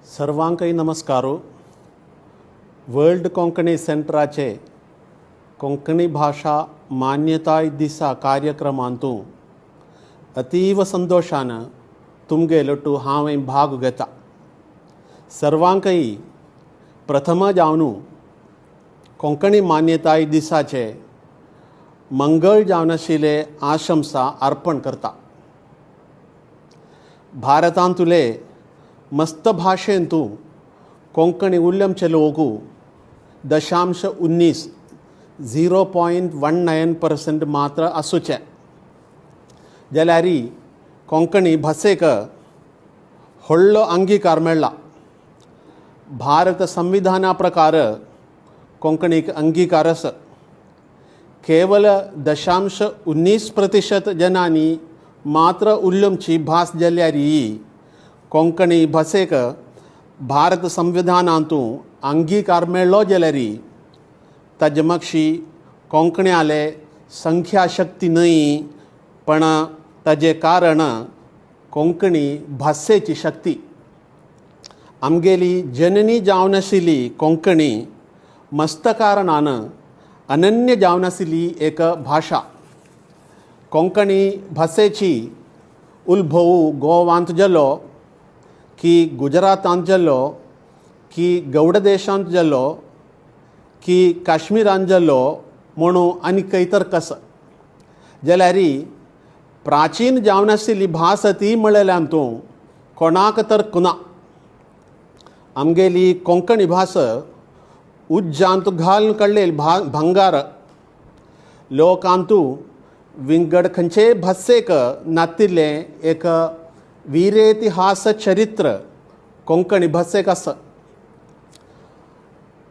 सर्वांकय नमस्कार. वर्ल्ड कोंकणी सेंटराचे कोंकणी भाशा मान्यताय दिसा कार्यक्रमांतू अतीव संतोशान तुमगेलोटू हांवें भाग घेता. सर्वांकय प्रथम जावन कोंकणी मान्यताय दिसाचे मंगळ जावन आशिल्ले आशंसा अर्पण करता. भारतांतुले मस्त भाशेंतू कोंकणी उल्लमचे लोक 0.19 0.19% मात्र आसूचे जाल्यार कोंकणी भाशेक व्हडलो अंगीकार मेळ्ळा. भारत संविधाना प्रकार कोंकणीक अंगीकार आसा. केवल 0.19% जनांनी मात्र उल्लमची भास जाल्यार कोंकणी भाशेक भारत संविधानांतू अंगीकार मेळ्ळो जाल्यार ताजे मागशी कोंकण्याले संख्या शक्ती न्हय, पण ताजें कारण कोंकणी भाशेची शक्ती. आमगेली जननी जावन आशिल्ली कोंकणी मस्त कारणान अनन्य जावन आशिल्ली एक भाशा. कोंकणी भाशेची उल्भव गोवांत जालो की गुजरातांत जालो की गौड देशांत जालो की काश्मीरांत जालो म्हणून आनी खंय तर कस जाल्यार प्राचीन जावन आशिल्ली भास ती म्हळ्यार तूं कोणाक तर कुना. आमगेली कोंकणी भास उज्जांत घालून काडलेली भांगार. लोकांतू विंगड खंयचेय भाशेक नातिल्लें एक वीरेतिहास चरित्र कोंकणी भाशेक आसा.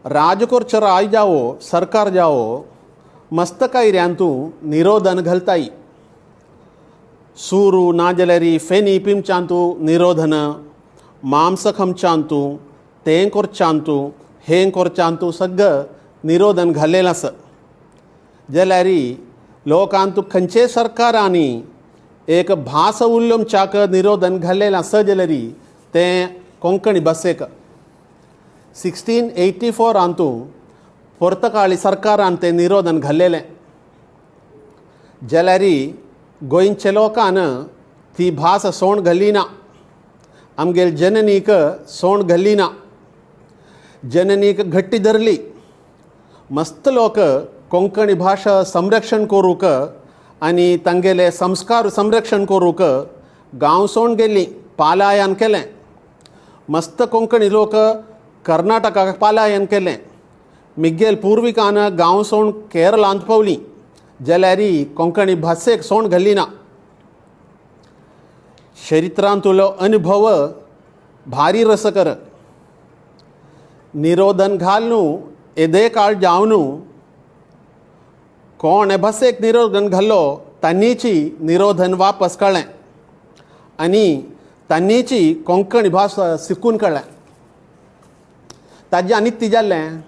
राजकोरचो राय जावो सरकार जावो मस्त कायऱ्यांतू निरोधन घालताय. सुरू ना जाल्यार फेनी पिमच्यांतू निरोधन, मांस खमच्यांतू, तें करच्यांतू, हें करच्यांतू सगळं निरोधन घाल्लेलें आसा. जाल्यार लोकांतू खंयचे सरकारांनी एक भास उल्लमच्याक निरोधन घाल्लेलें आसा जाल्यार तें कोंकणी भाशेक. 1684 अंतू पोर्तुगाळी सरकारान तें निरोधन घाल्लेलें. जाल्यार गोंयच्या लोकान ती भास सोण घाली ना, आमगेल जननीक सोण घाली ना, जननीक घट्टी धरली. मस्त लोक कोंकणी भाशा संरक्षण करूंक आनी तांगेले संस्कार संरक्षण करूंक गांव सोण गेली, पालायन केलें. मस्त कोंकणी लोक कर्नाटकाक पालायन केलें. मिगेल पुर्विकान गांव सोण केरळांत पावली जाल्यार कोंकणी भाशेक सोण घाली ना. चरित्रांतलो अनुभव भारी रसकर. निरोधन घालून येदे काळ जावन कोण भाशेक निरोधन घालो तांणीची निरोधन वापस कळ्ळें आनी तांणीची कोंकणी भास शिकून कळ्ळें. ताजें आनी कितें जालें,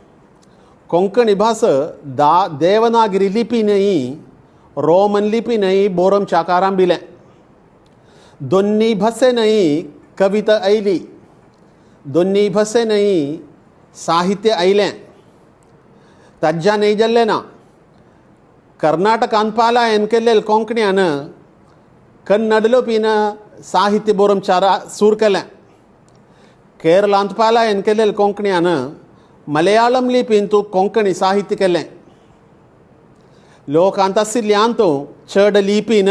कोंकणी भास देवनागरी लिपी न्हय, रोमन लिपी न्हय बोरमच्याक आरंभिलें. दोन्ही भाशेनय कविता आयली, दोन्ही भाशेनय साहित्य आयलें. ताज्यानय जाल्लें ना. कर्नाटकान पालायन केल्ले कोंकण्यान कन्नड लिपीन साहित्य बरोवपाक सुरू केलें. केरळांत पालायन केल्ले कोंकण्यान मलयाळम लिपींतू कोंकणी साहित्य केलें. लोकांत आशिल्ल्यांत चड लिपीन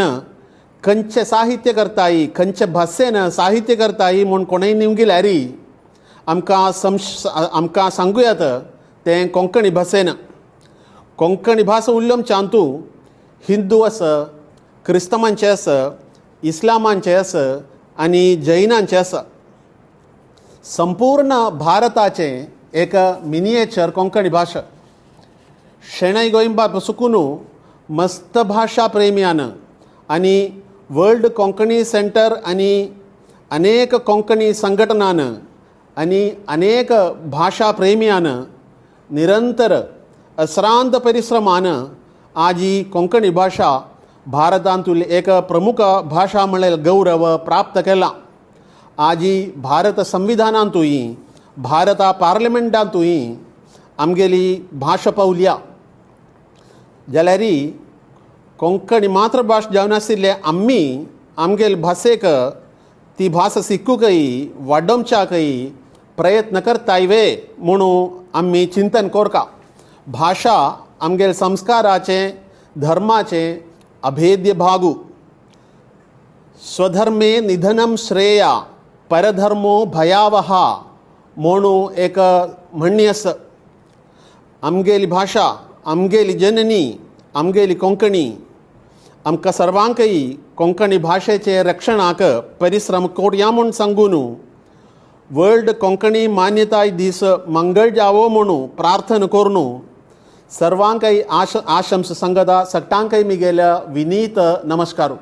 खंयचें साहित्य करताय, खंयचे भाशेन साहित्य करताय म्हूण कोणूय निवगिल्यार आमकां आमकां सांगूयात तें कोंकणी भाशेन. कोंकणी भास उल्लमच्यांतू हिंदू आसा, क्रिस्तांवांचे आसा, इस्लामांचे आसा आनी जैनांचे आसा. संपूर्ण भारताचें एक मिनिएचर कोंकणी भाशा. शणै गोंयबाब सुकून मस्त भाशा प्रेमियान आनी वर्ल्ड कोंकणी सेंटर आनी अनेक कोंकणी संघटनान आनी अनेक भाशा प्रेमियान निरंतर अश्रांत परिश्रमान आजी कोंकणी भाशा भारतांतली एक प्रमुख भाशा म्हळ्यार गौरव प्राप्त केला. आजी भारत संविधानांतूय, भारता पार्लमेंटांतूय आमगेली भाशा पावल्या. जाल्यार कोंकणी मातृभाश जावन आशिल्ले आमी आमगेले भाशेक ती भास शिकूंकय वाडोवच्याकय प्रयत्न करताय वे म्हणून आमी चिंतन कोरका. भाशा आमगेले संस्काराचें, धर्माचें अभेद्य भागू. स्वधर्मे निधनम श्रेया परधर्मो भयावहा म्हणून एक म्हणणी आसा. आमगेली भाशा, आमगेली जननी, आमगेली कोंकणी आमकां सर्वांकय कोंकणी भाशेचे रक्षणाक परिश्रम कोरया म्हूण सांगून वर्ल्ड कोंकणी मान्यताय दीस मंगळ जावो म्हणून प्रार्थना करून सर्वांकय आशंस संगता. सगटांकय मिगेल्या विनीत नमस्कार.